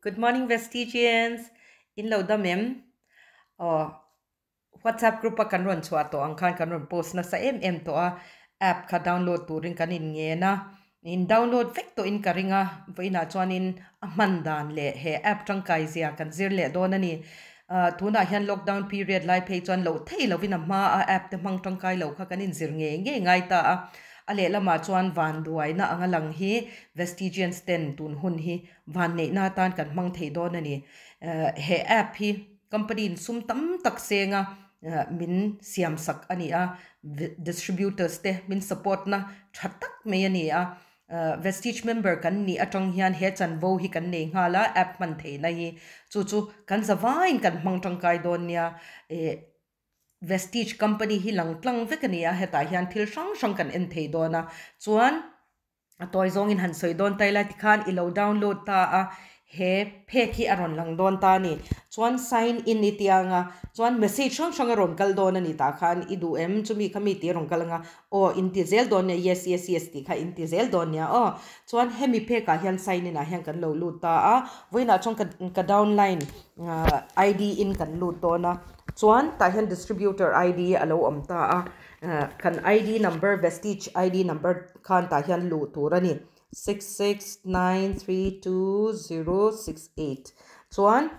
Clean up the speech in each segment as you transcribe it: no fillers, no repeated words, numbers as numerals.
Good morning Vestigians! In lo dam em? Aw, WhatsApp group a kan rawn chhuah tawh ang khan kan rawn post nasa em em tawh a, app kha download turin kan in ngen a, in download vek tawhin ka ring a, vawiinah chuanin a hman dan leh he app tangkai zia kan zir leh dawn a ni. Tunah hian lockdown period lai phei chuan loh thei lovin a hma a app te hmang tangkai lo kha kan inzir ngei ngei ngai ta a, a lehlamah chuan vanduaina anga lang hi Vestigians ten tun hun hi Vanneihna atan kan hmang thei dawn a ni. He app hi company in sum tam tak senga min siam sak a ni a, distributors te min support na tha tak mai a ni a. Vestige member kan nih atang hian he chanvo hi kan nei nghal a, app hman theihna hi. Chu chu kan zavaiin kan hmang tangkai dawn nia. Vestige company hi lang tlang vek a ni a, hetah hian thil hrang hrang kan en thei dawn a. Chuan. A tawi zawngin han sawi dawn ta ila tikhan i lo download ta a, he phek hi a rawn lang dawn ta a ni. Chuan sign in i tia anga, chuan message hrang hrang a rawn kal dawn a ni tah khan i duh em chumi kha mi tih a rawn kal anga, aw in ti zel dawn nia yes yes yes tih kha in ti zel dawn nia aw. Chuan hemi phekah hian sign in ah hian kan lo lut ta a, vawiinah chuan ka ka downline ID in kan lut dawn a, chuan tah hian distributor ID a lo awm ta a. Kan ID number Vestige ID number khan tah hian luh tur a ni 66932068 chuan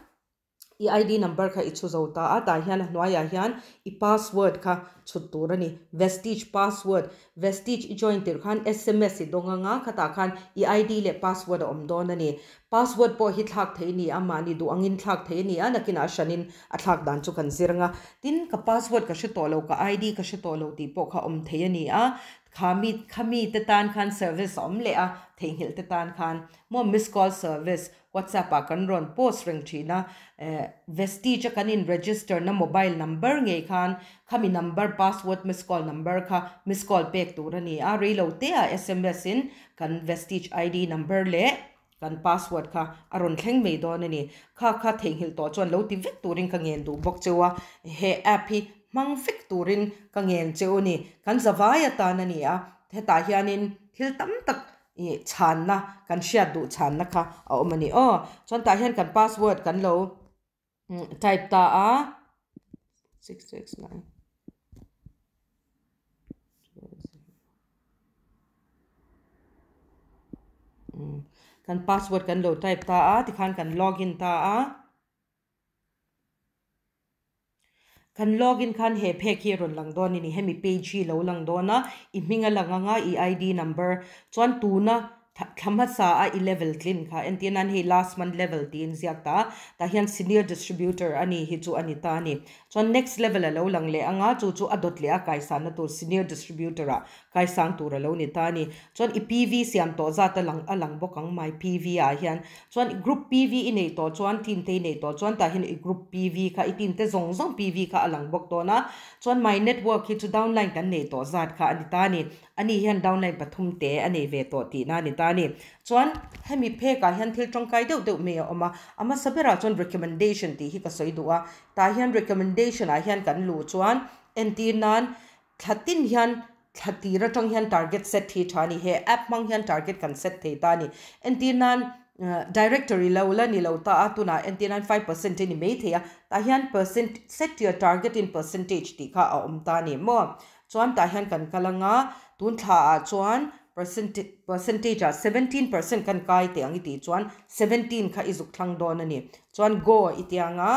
i ID number kha i chhu zo ta a tah hian a hnuaiah hian i password kha chhut tur a ni Vestige password Vestige i join tirh khan sms i dawng anga khatah khan i ID leh password a awm dawn a ni Password pawh hi thlak thei a ni a, mahni duh angin thlak thei a ni a, nakinah a hranin a thlak dan chu kan zir anga. Tin, ka password ka hre tawh lo, ka ID ka hre tawh lo tih pawh kha awm thei a ni a, kha mi kha mi te tan khan service a awm leh a, theihnghilh te tan khan maw miss call service WhatsApp ah kan rawn post reng thin a, eh Vestige a kan in register na mobile number ngei khan khami number password miss call number kha miss call pek tur a ni a, reilo te ah sms in kan Vestige ID number leh kan password kha a rawn thleng mai dawn a ni. Kha kha theihnghilh tawh chuan lo ti vek turin ka ngen duh bawk cheu a, he app hi hmang vek turin ka ngen cheu a ni. Kan zavai atan a ni a, hetah hianin thil tam tak ih chhanna kan hriat duh chhanna kha a awm a ni aw. Chuan tah hian kan password kan lo type ta a, 669. Kan password kan lo type ta a tikhan kan login ta a kan login khan he phek hi a rawn lang dawn a ni hemi page hi a lo lang dawn a i hming a lang ang a i ID number chuan tuna Thla hmasa a i level tlin kha entir nan hei last month level tiin ziak ta a, tah hian senior distributor a ni hi chu a ni ta a ni. Chuan next level a lo lang leh anga chu chu a dawt leh a kaisanna tur senior distributor ah kaisang tur a lo ni ta a ni. Chuan i PV siam tawh zat a lang a lang bawk ang mai PV ah hian. Chuan i group PV i neih tawh chuan team te i neih tawh chuan tah hian i group PV kha i team te zawng zawng PV kha a lang bawk dawn a. Chuan my network hi chu downline kan neih tawh zat kha a ni ta a ni. Ani hian downline pathum te a nei ve tawh tihna a ni ta a ni. Chuan hemi phekah hian thil tangkai deuh deuh mai a awm a, a hmasa berah chuan recommendation tih hi ka sawi duh a. Tah hian recommendation ah hian kan luh chuan entir nan thla tin hian thla tir atang hian target set hi tha a ni. He app hmang hian target kan set thei ta a ni. Entir nan directory lo la ni lo ta a, tunah entir nan 5% a ni mai thei a, tah hian percent set your target in percentage tih kha a awm ta a ni maw. Chuan tah hian kan kal anga, tun thla ah chuan percentage ah 17% kan kai teh ang i tih chuan 17 kha i zuk thlang dawn a ni. Chuan go i ti anga,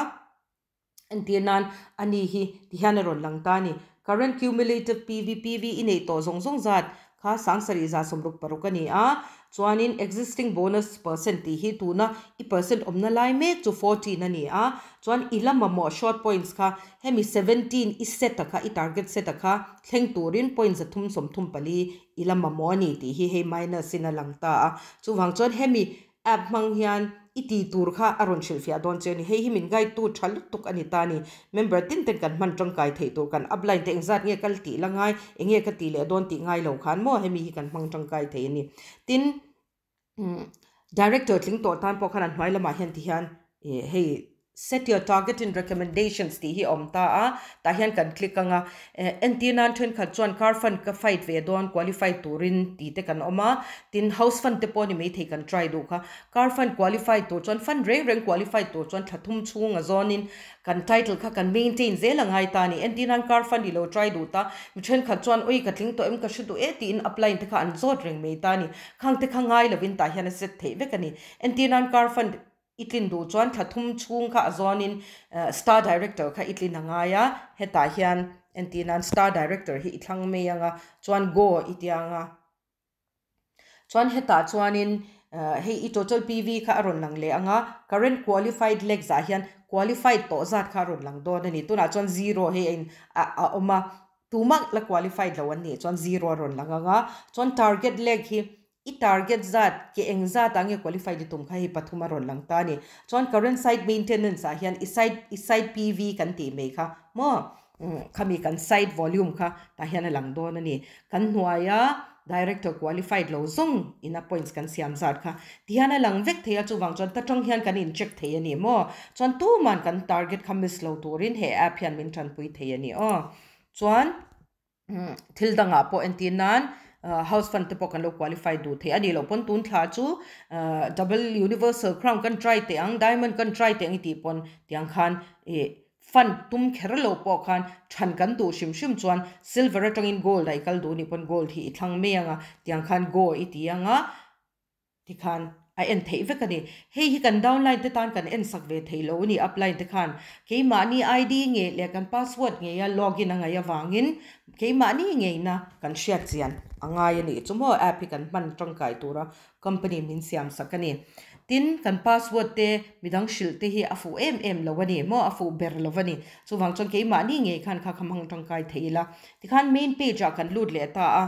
entir nan a ni hi ti hian a rawn lang ta a ni. Current cumulative PV, PV i neih tawh zawng zawng zat kha 7606 a ni a, chuanin existing bonus percent tih hi tuna i percent awmna lai mek chu 14 a ni a, chuan i la mamawh short points kha Hemi 17 i set a kha, i target set a kha thleng turin point 334 i la mamawh a ni tih hi hei minus in a lang ta a. Chuvang chuan hemi app hmang hian i tih tur kha a rawn hrilhfiah dawn che a ni. Hei hi min guide tu tha lutuk a ni ta a ni. Member tin ten kan hman tangkai theih tur kan upline te engzat nge kal tih la ngai, enge ka tih leh dawn tih ngai lo khan maw hemi hi kan hmang tangkai thei a ni. Tin, director tling tawh tan pawh khan an hnuai lamah hian ti hian hei. Set your target in recommendations tih hi a awm ta a, tah hian kan click ang a. Entir nan thenkhat chuan car fund ka fight ve dawn qualify turin tih te kan awm a, tin house fund te pawh ni maithei kan try duh kha. Car fund qualify tur chuan fund reng reng qualify tur chuan thla thum chhung a zawnin kan title kha kan maintain zel a ngai ta a ni. Entir nan car fund i lo try duh ta, mi thenkhat chuan ui ka tling tawh em ka hre duh e tiin upline te kha an zawt reng mai ta a ni. Khang te kha ngai lovin tah hian a set theih vek a ni. Entir nan car fund I tlin duh chuan thla thum chhung kha a zawnin star director kha i tlin a ngai a, hetah hian entir nan star director hi i thlang mai ang a, chuan go i tia ang a. Chuan hetah chuanin hei i total PV kha a rawn lang leh ang a, current qualified legs ah hian qualified tawh zat kha a rawn lang dawn a ni. Tunah chuan zero hei a in a awm a, tumah la qualified lo an nih chuan zero a rawn lang ang a, chuan target leg hi I target zat ke eng zat ah nge qualified i tum kha hei pathum a rawn lang ta a ni. Chuan current site maintenance ah hian i site i site PV kan tih mai kha maw khami kan site volume kha tah hian a lang dawn a ni. Kan hnuaia director qualified lo zawng in a points kan siam zat kha ti hian a lang vek thei a, chuvang chuan ta tang hian kan in check thei a ni maw. Chuan tuman kan target kha miss lo turin he app hian min tanpui thei a ni aw. Chuan. Thil dangah pawh entir nan house fund te pawh kan lo qualify duh thei a nih loh pawn tun thla chu double universal crown kan try teh ang diamond kan try teh ang i tih pawn tiang khan ih fund tum kher lo pawh khan than kan duh hrim hrim chuan silver atangin gold ah i kal duh nih pawn gold hi i thlang mai ang a tiang khan go i ti ang a. Tikhan a en theih vek a ni. Hei hi kan downline te tan kan en sak ve thei lo a ni upline te khan keimahni ID ngei leh kan password ngeia login a ngaih avangin keimahni ngeina kan hriat chian a ngai a nih chu maw app hi kan hman tangkai tura company min siam sak a ni. Tin kan password te midang hrilh te hi a fuh em em lo a ni maw a fuh ber lo a ni. Chuvang chuan keimahni ngei khan kha kha hmang tangkai thei ila. Tikhan main page ah kan lut leh ta a.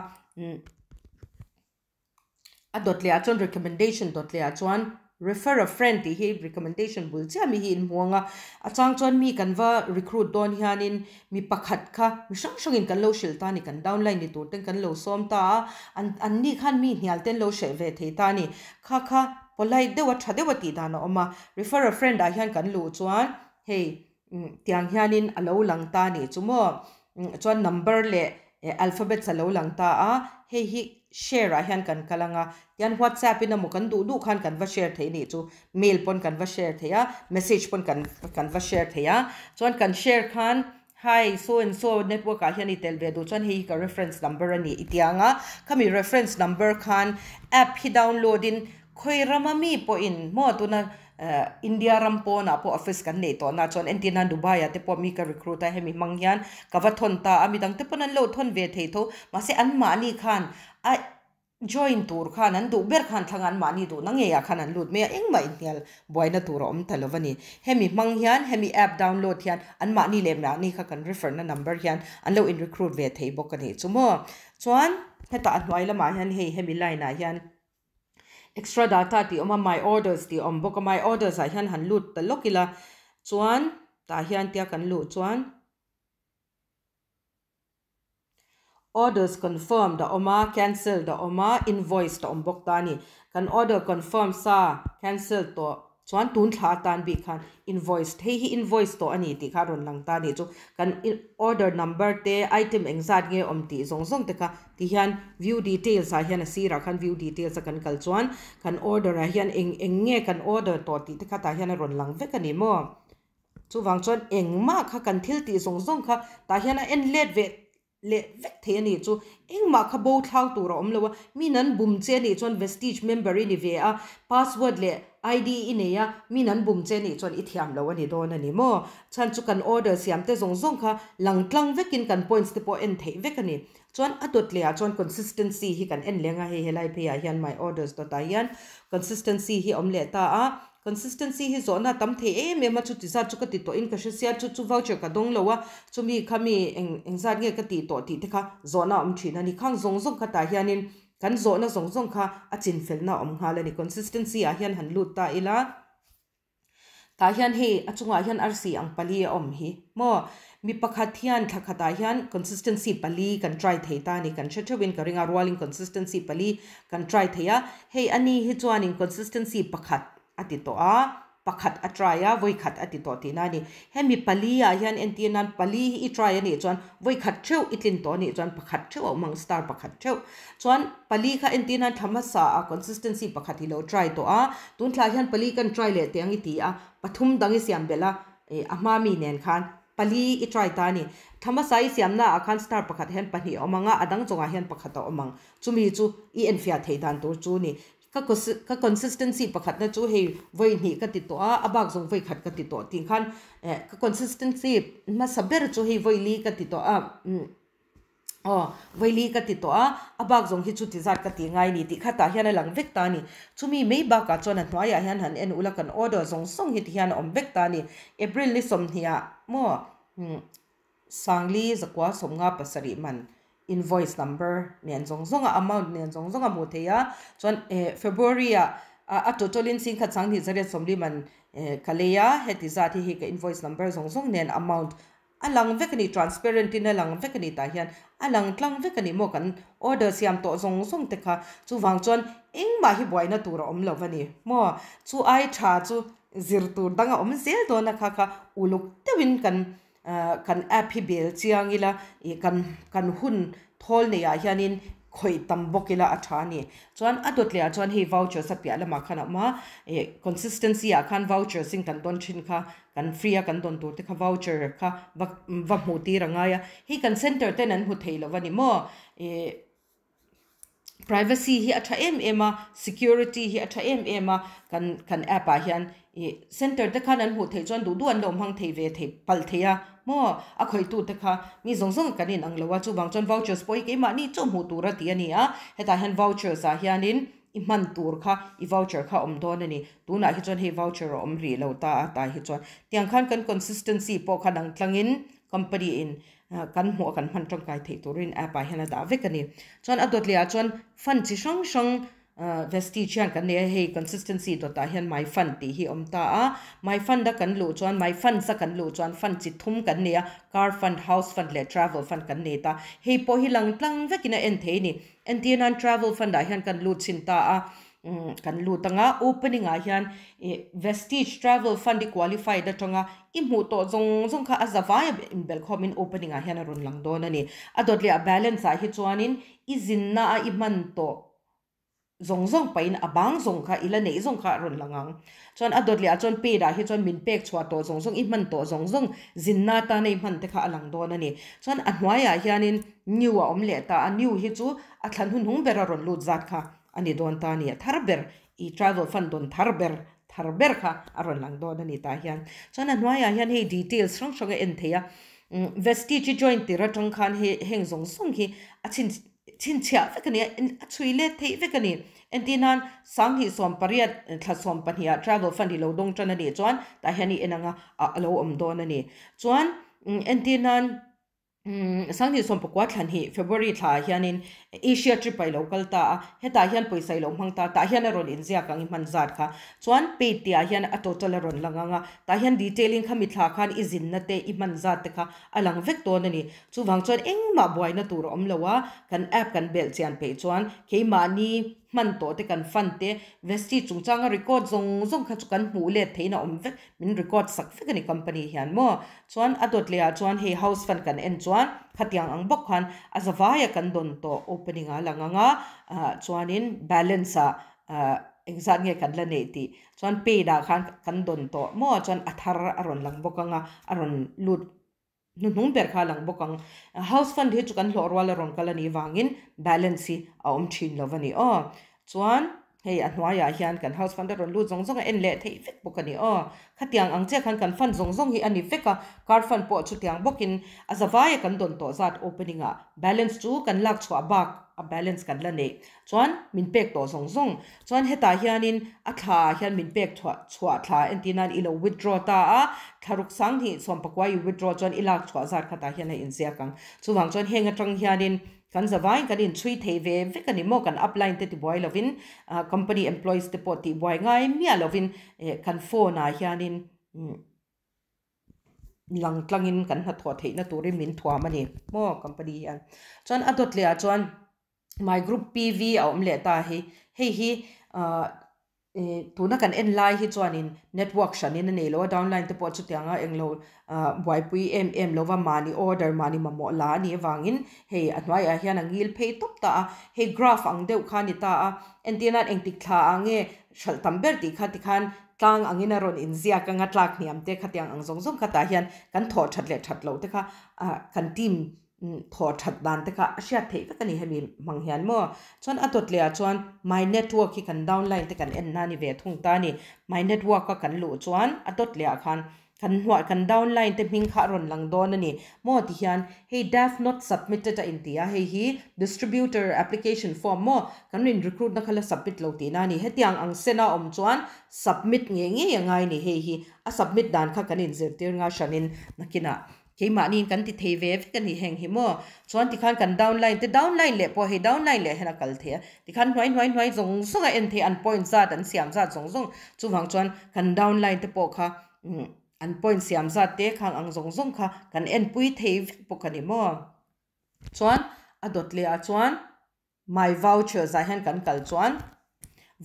A dawt leh ah chuan recommendation dawt leh ah chuan refer a friend tih hi recommendation bul chiah mi hi in hmu ang a, a chang chuan mi kan va recruit dawn hianin mi pakhat kha mi hrang hrangin kan lo hrilh ta a ni kan downline ni tur ten kan lo sawm ta a an an ni khan mi hnial ten lo hreh ve thei ta a ni kha kha polite deuh a tha deuh a tih dan a awm a refer a friend ah hian kan luh chuan hei tiang hianin a lo lang ta a nih chu maw chuan number leh alphabets a lo lang ta a hei hi share ah hian kan kal ang a tian whatsapp in emaw kan duh duh khan kan va share theih nih chu mail pawn kan va share thei a message pawn kan kan va share thei a chuan kan share khan hi so and so network ah hian i tel ve duh chuan hei hi ka reference number a ni i ti ang a khami reference number khan app hi download in Khawi rama mi pawhin maw tuna India ram pawnah pawh office kan neih tawh na chuan entir nan Dubai ah te pawh mi ka recruit a hemi hmang hian ka va thawn ta a midang te pawn an lo thawn ve thei tho mahse an mahni khan a join tur khan an duh ber khan thlang an mahni duhna ngeiah khan an lut mai a engmah inhnial buaina tur a awm ta lo a ni hemi hmang hian hemi app download hian an mahni leh mahni kha kan refer na number hian an lo in recruit ve thei bawk a nih chu maw chuan hetah a hnuai lamah hian hei hemi line ah hian Extra data tih a awm a, my orders tih a awm bawk a, my orders ah hian han lut ta lawk ila chuan tah hian tia kan luh chuan orders confirmed a awm a, cancelled a awm a, invoiced a awm bawk ta a ni. Kan order confirm sa cancelled tawh Chuan tun thla atan bik khan invoice hei hi invoice tawh a ni tih kha a rawn lang ta a nih chu. Kan order number te, item engzat nge awm tih zawng zawng te kha ti hian view details ah hian a sirah khan view details a kan kal chuan kan order ah hian eng eng nge kan order tawh tih te kha tah hian a rawn lang vek a ni maw. Chuvang chuan engmah kha kan thil tih zawng zawng kha tah hian a en let ve leh vek thei a nih chu engmah kha bo thlang tur a awm lo a, mi nan bum che a nih chuan vestige member i ni ve a, password leh ID i nei a, mi nan bum che a nih chuan i thiam lo a ni dawn a ni maw? Chhan chu kan order siam te zawng zawng kha lang tlang vekin kan points te pawh en theih vek a ni. Chuan a dawt leh ah chuan consistency hi kan en leng a, hei helai phei ah hian my orders dawt ah hian consistency hi a awm leh ta a, Consistency hi zawhna a tam thei em em a, chuti zat chu ka ti tawhin ka hre sia, chu chu voucher ka dawng lo a, chumi kha mi eng eng zat nge ka tih tawh tih te kha zawhna a awm thin a ni. Khang zawng zawng kha tah hianin kan zawhna zawng zawng kha a chinfelna a awm nghal a ni. Consistency ah hian han lut ta ila, tah hian hei a chungah hian arsi ang pali a awm hi maw? Mi pakhat hian thla khatah hian consistency pali kan try thei ta a ni, kan hre theuhin ka ring a, rualin consistency pali kan try thei a, hei a ni hi chuanin consistency pakhat a ti tawh a. Pakhat a try a, vawi khat a ti tawh tihna a ni. Hemi pali ah hian entir nan pali hi i try a nih chuan vawi khat theuh i tlin tawh a nih chuan pakhat theuh a awm ang, star pakhat theuh. Chuan pali kha entir nan thla hmasa ah consistency pakhat i lo try tawh a, tun thla hian pali kan try leh teh ang i ti a, pathum dang i siam belh a, ih a hma mi nen khan pali i try ta a ni. Thla hmasa i siamna ah khan star pakhat hian pahnih a awm ang a, a dang chungah hian pakhat a awm ang. Chumi chu i enfiah theih dan tur chu ni. Ka ka consistency pakhatna chu hei vawi hnih ka ti tawh a, a bak zawng vawi khat ka ti tawh tih khan eh ka consistency hmasa ber chu hei vawi li ka ti tawh a umm aw vawi li ka ti tawh a, a bak zawng hi chu ti zat ka tih ngai ni tih kha tah hian a lang vek ta a ni. Chumi mai bakah chuan a hnuaiah hian han en ula kan order zawng zawng hi ti hian a awm vek ta a ni. April ni sawmhnih ah maw umm Sangli zakua 57 man invoice number nen zawng zawng a amount nen zawng zawng a hmuh theih a, chuan eh February ah a total in singkhat sanghnih zariat 40 man eh ka lei a, heti zat hi hei ka invoice number zawng zawng nen amount a lang vek a ni, transparent in a lang vek a ni tah hian a lang tlang vek a ni maw kan order siam tawh zawng zawng te kha, chuvang chuan engmah hi buaina tur a awm lo va ni maw, chu ai tha chu zir tur dang a awm zel dawn a kha kha uluk deuhin kan Kan app hi bel chiang ila ih kan kan hun thawl nei ah hianin khawih tam bawk ila a tha a ni. Chuan a dawt leh ah chuan hei vouchers a piah lamah khan a awm a, ih consistency ah khan vouchers in kan dawn thin kha kan free a kan dawn tur te kha voucher kha va va hmuh tir a ngai a, hei kan center ten an hmu thei lo a ni maw ih Privacy hi a tha em em a, security hi a tha em em a, kan kan app ah hian ih center te khan an hmuh theih chuan duh duh an lo hmang thei ve thei palh thei a maw a khawihtu te kha mi zawng zawng kan in ang lo a chuvang chuan vouchers pawh hi keimahni chaw hmuh tur a tih a ni a, hetah hian vouchers ah hianin i hman tur kha i voucher kha a awm dawn a ni, tunah hi chuan hei voucher a awm rih lo ta a tah hi chuan tiang khan kan consistency pawh kha dang tlangin company in Kan hmuh a kan hman tangkai theih turin app ah hian a dah vek a ni. Chuan a dawt leh ah chuan fund chi hrang hrang Vestige hian kan nei a, hei consistency dawt ah hian my fund tih hi a awm ta a. My fund a kan luh chuan my funds a kan luh chuan fund chi thum kan nei a, car fund, house fund leh travel fund kan nei ta. Hei pawh hi lang tlang vekin a en thei a ni. Entir nan travel fund ah hian kan lut chhin ta a. Kan lut anga opening ah hian ih Vestige Travel Fund i qualified atanga i hmuh tawh zawng zawng kha a za vai a inbelh khawmin opening ah hian a rawn lang dawn a ni. A dawt leh a balance ah hi chuanin i zinna a i hman tawh zawng zawng pahin a bang zawng kha i la neih zawng kha a rawn lang ang. Chuan a dawt leh ah chuan paid ah hi chuan min pek chhuah tawh zawng zawng i hman tawh zawng zawng zinna atana i hman te kha a lang dawn a ni. Chuan a hnuaiah hianin new a awm leh ta a, new hi chu a thlan hunhung ber a rawn lut zat kha A ni dawn ta a ni, a thar ber, i travel fund dawn thar ber, thar ber kha a rawn lang dawn a ni tah hian. Chuan a hnuaiah hian hei details hrang hrang a en thei a, Vestige i join tir atang khan hei heng zawng zawng hi a chhin chhinchhiah vek a ni a, a chhui let theih vek a ni. Entir nan sanghnih 18 thla 12 ah travel fund i lo dawng tan a nih chuan tah hian i en ang a, a lo awm dawn a ni. Chuan entir nan. Sanghnih 19 thlan hi February thla ah hianin Asia trip ah i lo kal ta a, hetah hian pawisa i lo hmang ta, tah hian a rawn inziak ang i hman zat kha. Chuan paid tih ah hian a total a rawn lang ang a, tah hian detail in khami thla khan i zinna te i hman zat te kha a lang vek dawn a ni. Chuvang chuan engmah buaina tur a awm lo a, kan app kan belh chian peih chuan keimahni hman tawh te kan fund te Vestige chungchanga record zawng zawng kha chu kan hmuh let theihin a awm vek, min record sak vek a ni company hian maw. Chuan a dawt leh ah chuan hei house fund kan en chuan khatiang ang bawk khan a zavai a kan dawn tawh opening ah a lang ang a, ah chuanin balance ah ah engzat nge kan la neih tih chuan paid ah khan kan dawn tawh maw chuan a thar a rawn lang bawk ang a, a rawn lut hnuhnung ber kha a lang bawk ang. House fund hi chu kan hlawh rual a rawn kal a nih vangin balance hi a awm thin lo a ni aw. Chuan hei a hnuaiah hian kan house fund a rawn lut zawng zawng a en leh theih vek bawk a ni aw. Khatiang ang chiah khan kan fund zawng zawng hi a ni vek a, car fund pawh chutiang bawkin a zavaia kan dawn tawh zat opening ah balance chu kan lak chhuah bak a balance kan la neih chuan min pek tawh zawng zawng. Chuan hetah hianin a thla ah hian min pek chhuah chhuah thla entir nan i lo withdraw ta a, thla ruk 20 19 i withdraw chuan i lak chhuah zat khatah hian a inziak ang. Chuvang chuan heng atang hianin Kan zavaiin kan inchhui thei ve vek a ni maw? Kan upline te tibuai lovin, company employees te pawh tihbuai ngai miah lovin kan phone ah hianin lang tlangin kan hnathawh theihna turin min thuam a ni maw company hian. Chuan a dawt leh ah chuan my group PV a awm leh ta hi, hei hi. Tuna kan en lai hi chuanin network hranin a nei lo a, downline te pawh chutianga englo buaipui em em lova mahni order mahni mamawh la a nih avangin hei a hnuaiah hian a ngil phei tawp ta a, hei graph ang deuh kha a ni ta a, entir nan engtik thla ah nge hralh tam ber tih kha tikhan tlang angin a rawn inziak anga tlak hniam te khatiang ang zawng zawng kha tah hian kan thawh that leh that loh te kha kan team Thaw that dan te kha a hriat theih vek a ni hemi hmang hian maw. Chuan a dawt leh ah chuan my network hi kan downline te kan en na ni ve thung ta a ni. My network a kan luh chuan a dawt leh ah khan kan hnuai kan downline te hming kha a rawn lang dawn a ni maw ti hian hei daf not submitted a inti a hei hi distributor application form maw kan in recruit na kha la submit lo tihna a ni. Hetiang ang sen a awm chuan submit ngei ngei a ngai a ni hei hi a submit dan kha kan inzirtir nga hranin nakinah Keimahniin kan ti thei ve vek a ni heng hi maw? Chuan tikhan kan downline te downline leh pawh hei downline leh hian a kal thei a, tikhan hnuai hnuai hnuai zawng zawng a en thei an point zat an siam zat zawng zawng chuvang chuan kan downline te pawh kha an point siam zat te khang ang zawng zawng kha kan enpui thei vek bawk a ni maw? Chuan a dawt leh ah chuan My vouchers ah hian kan kal chuan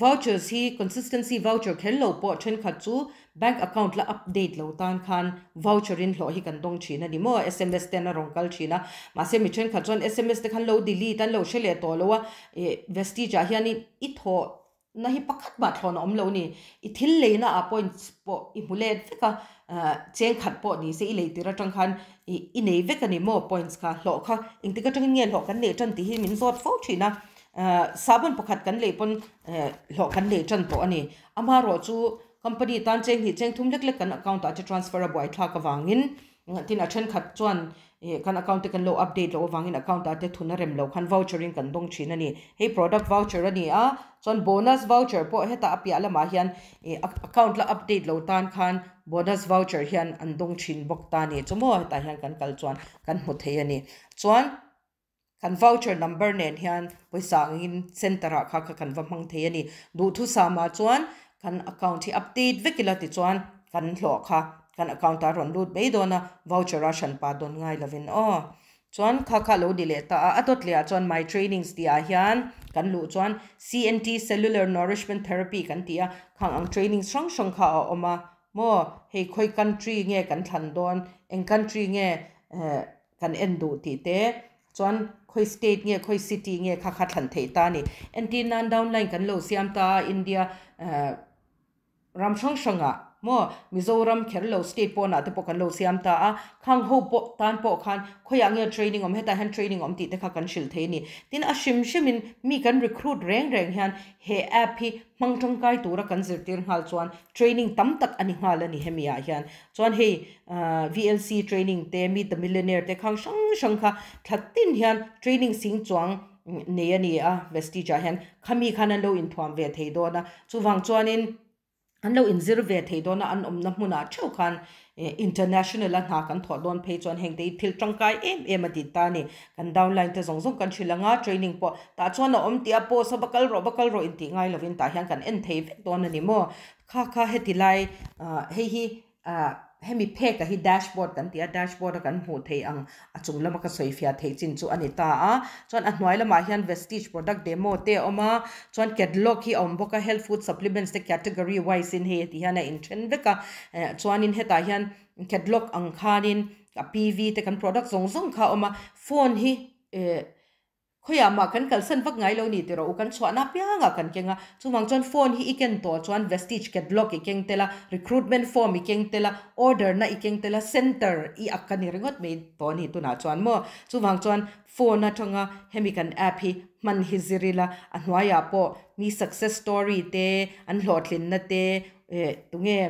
vouchers hi consistency voucher kher lo pawh thenkhat chu bank account la update lo tan khan voucher in hlawh hi kan dawng thin a ni maw sms ten a rawn kal thin a mahse mi thenkhat chuan sms te khan lo delete an lo hre leh tawh lo a ih vestige ah hian i thawh Na hi pakhat mah thlawn a awm lo ni. I thil leina ah points pawh i hmu let vek a, cheng khat pawh ni se i lei tir atang khan i nei vek a ni maw points kha, hlawh kha engtik atangin nge hlawh kan neih tan tih hi min zawt fo thin a, sahbawn pakhat kan lei pawn hlawh kan nei tan tawh a ni. Amaherawh chu company tan cheng hnih cheng thum lek lek kan account ah te transfer a buaithlak avangin Tin a thenkhat chuan kan account te kan lo update loh avangin account ah te thun a rem lo khan voucher in kan dawng thin a ni. Hei product voucher a ni a, chuan bonus voucher pawh hetah a piah lamah hian account la update lo tan khan bonus voucher hian an dawng thin bawk ta a ni. Chu maw hetah hian kan kal chuan kan hmu thei a ni. Chuan kan voucher number nen hian pawisa angin center ah kha kha kan va hmang thei a ni. Duhthusam ah chuan kan account hi update vek ila tichuan kan hlawh kha kan account ah a rawn lut mai dawn a, voucher a hran pah dawn ngai lovin aw. Chuan kha kha a lo ni leh ta a, a dawt leh ah chuan my trainings tih ah hian kan luh chuan CNT Cellular Nourishment Therapy kan tih a, khang ang trainings hrang hrang kha a awm a maw, hei khawi country nge kan thlan dawn, eng country nge eh Kan en duh tih te chuan khawi state nge khawi city nge kha kha thlan theih ta a ni. Entir nan downline kan lo siam ta a India ram hrang hrangah maw Mizoram kher lo state pawnah te pawh kan lo siam ta a, khang ho pawh tan pawh khan khawiah nge training awm hetah hian training awm tih te kha kan hrilh thei a ni. Tin a hrim hrimin mi kan recruit reng reng hian he app hi hmang tangkai tura kan zirtir nghal chuan training tam tak a ni nghal a ni hemi ah hian. Chuan hei VLC training te, Meet the Millionaire te khang hrang hrang kha thla tin hian training sing chuang nei a ni a Vestige ah hian khami khan an lo inthuam ve thei dawn a, chuvang chuanin an lo inzir ve thei dawn a, an awmna hmunah theuh khan international a hna kan thawh dawn phei chuan heng te hi thil tangkai em em a ti ta a ni. Kan downline te zawng zawng kan hrilh ang a, training pawh tah chuan a awm tih a post a va kal rawh va kal rawh intih ngai lovin tah hian kan en thei vek dawn a ni maw. Kha kha heti lai hei hi hemi phek a hi dashboard kan ti a, dashboard a kan hmuh theih ang a chung lama ka sawi fiah theih chin chu a ni ta a. Chuan a hnuai lamah hian Vestige product demo te a awm a, chuan catalog hi a awm bawk a, health food supplements te category wise in hei ti hian a inthen vek a, chuanin hetah hian catalog ang khanin a PV te kan product zawng zawng kha a awm a, phone hi Khawiah mah kan kalsan vak ngai lo ni tih rawh u, kan chhuahna apiangah kan keng a, chuvang chuan phone hi i ken tawh chuan Vestige catalog i keng tel a, recruitment form i keng tel a, order na i keng tel a, center i ak a ni ringawt mai tawh a ni tunah chuan maw. Chuvang chuan phone atanga hemi kan app hi hman hi zir ila, a hnuaiah pawh mi success story te, an hlawhtlinna te, eh tunge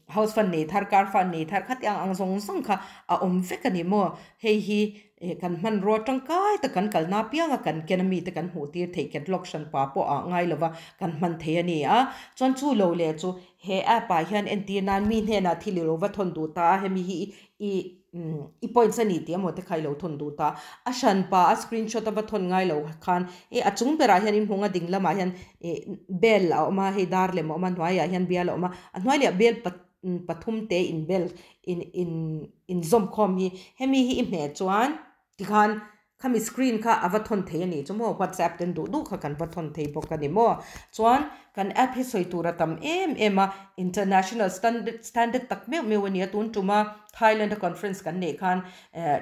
house fund nei thar, car fund nei thar khatiang ang zawng zawng kha a awm vek a ni maw. Hei hi Eh kan hmanrua tangkai tak kan kalna apianga kan ken a mite kan hmuh tir theih catalog hran pa pawh ah ngai lova kan hman thei a ni a. Chuan chu lo leh chu he app ah hian entir nan mi hnenah thil i lo va thawn duh ta a, hemi hi i i points a ni tih emaw te kha i lo thawn duh ta a. A hran pa a screenshot a va thawn ngai lo khan eh a chung berah hian in hmung a ding lamah hian eh bell a awm a, hei dar lem a awm a, hnuaiah hian bial a awm a, a hnuai leh bell pathum te in bel in in inzawm khawm hi hemi hi i hmeh chuan tikhan Khami screen kha a va thawn thei a nih chu maw, WhatsApp ten duh duh kha kan va thawn thei bawk a ni maw. Chuan kan app hi sawi tur a tam em em a, international standard standard tak meuh meuh a ni a, tun tuma Thailand a conference kan neih khan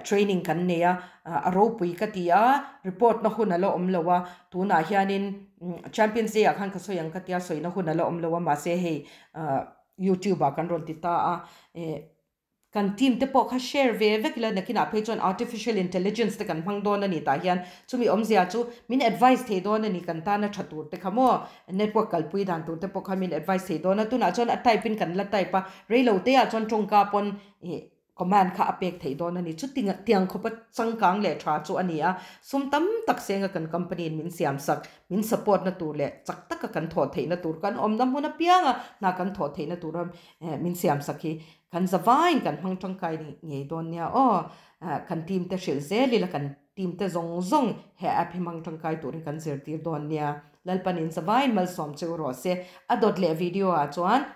training kan nei a, a ropui ka ti a, report na hun a la awm lo a, tunah hianin Champions Day ah khan ka sawi ang ka tia sawina hun a la awm lo a, mahse hei YouTube ah kan rawn ti ta a, Kan team te pawh kha share ve vek ila nakinah phei chuan artificial intelligence te kan hmang dawn a ni tah hian chumi awmzia chu min advice thei dawn a ni kan tana tha tur te kha maw network kalpui dan tur te pawh kha min advice thei dawn a tunah chuan a type in kan la type a reilo te ah chuan tawngka pawn ih command kha a pek theih dawn a ni chuti tiang khawpa changkang leh tha chu a ni a sum tam tak senga kan company in min siam sak min support na tur leh chak taka kan thawh theihna tur kan awmna hmun apianga hna kan thawh theihna tura min siam sak hi Kan zavaiin kan hmang tangkai ngei dawn nia aw. Kan team te hrilh zel ila kan team te zawng zawng he app hi hmang tangkai turin kan zirtir dawn nia. Lalpan in zavaiin malsawm cheu rawh se. A dawt leh video ah chuan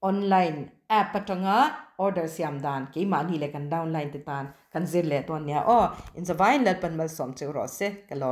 online app atanga order siam dan keimahni leh kan downline te tan kan zir leh dawn nia aw. In zavaiin Lalpan malsawm cheu rawh se. Ka lawm.